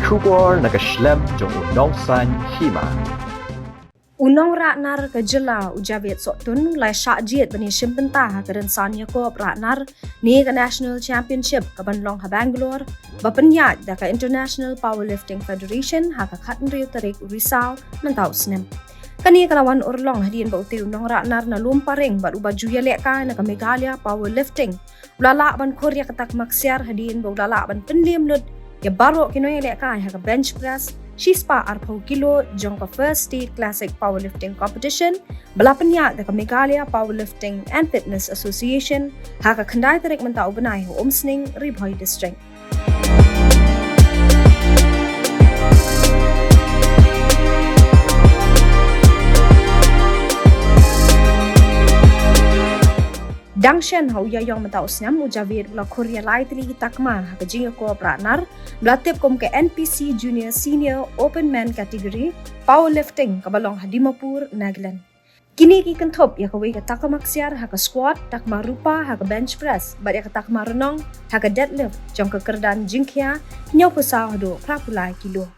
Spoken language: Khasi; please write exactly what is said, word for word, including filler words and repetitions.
Khubor na ka shlem jong u nongsan hima. U nongrah nar ka jylla u Javier Sohtun u la shah jied ban ïashim bynta ha ka rynsan ïakob rah nar ne ka National Championship ka ban long ha Bangalore, ba pynïaid da ka International Powerlifting Federation ha ka khathynriew tarik u Risaw mynta u snem. Kane ka la wan urlong hadien ba utei u nongrah nar na Lumparing bad uba ju ïalehkai na ka Meghalaya Powerlifting u la lah ban khur ïa ka takma ksiar hadien ba u la lah ban pynliem lut ïa baroh ki nongïalehkai ha ka bench press shispah arphew kilo jong ka First State Classic Powerlifting Competition ba la pynïaid da ka Meghalaya Powerlifting and Fitness Association ha ka khyndai tarik mynta u bnai ha Umsning, Ri Bhoi District. Dang shen ha u Ïaïong mynta u snem, u Javier u la khur ïa lai tylli ki takma ha ka jingïakob rah nar ba la tip kum ka N P C Junior Senior Open Men Category Powerlifting kaba long ha Dimapur, Nagaland. Kine ki kynthup ïa kawei ka takma ksiar ha ka squat, takma rupa ha ka bench press bad ïa ka takma rnong ha ka deadlift jong ka kyrdan jingkhia hynñiewphew saw haduh phraphew lai kilo.